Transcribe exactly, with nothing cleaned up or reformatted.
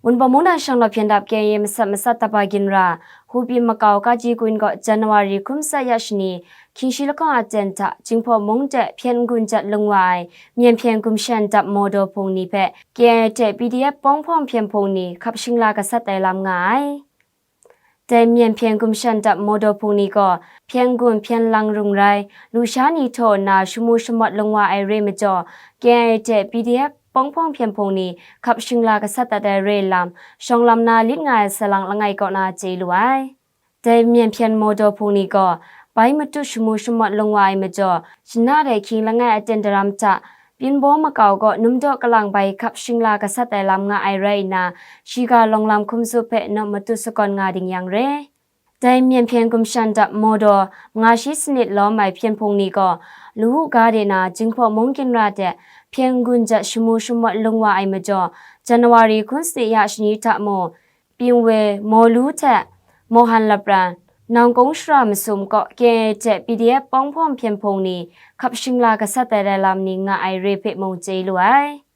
Punpaw mungdan shanglawt hpyen dap K I A masat masat tapa ginra, Hupyi makau kaji kun gaw January hkum tsat ya shani, hkying shi lahkawng a ten hta, Jinghpaw mung de hpyen n-gun jat lung wa ai, myen hpyen gumshan dap mawdaw hpung ni hpe K I A hte P D F pawng hpawng hpyen hpung ni hkap shingla gasat ai lam nga ai. Dai myen hpyen gumshan dap mawdaw hpung ni gaw, hpyen n-gun hpyen lang rung rai, lusha ni htaw nna shamu shamawt lung wa ai re majaw, K I A hte P D F pawng hpawng hpyen hpung ni hkap shingla gasat dat ai re lam, shawng lam na lit nga ai salang langai kaw na chye lu ai. Dai myen hpyen mawdaw hpung ni gaw, bai matu shamu shamawt lung wa ai majaw, shana dai hkying langai aten daram hta, Pinbaw makau gaw numdaw kalang bai hkap shingla gasat ai lam nga ai rai nna, shiga lawng lam hkum zup hpe nawt matu sakawn nga ding yang re. Dai myen hpyen gumshan dap mawdaw manga shi sanit lawm ai hpyen hpung ni gaw, Lawu ga de na Jinghpaw mung ginra de hpyen n-gun jat shamu shamawt lung wa ai majaw, January hkun sanit ya shani hta mung, Pingwe, Mawlu hte Mohan lapran, Nangkung shara masum kaw K I A hte P D F pawng hpawng hpyen hpung ni hkap shingla gasat ai lam ni nga ai re hpe mung chye lu ai.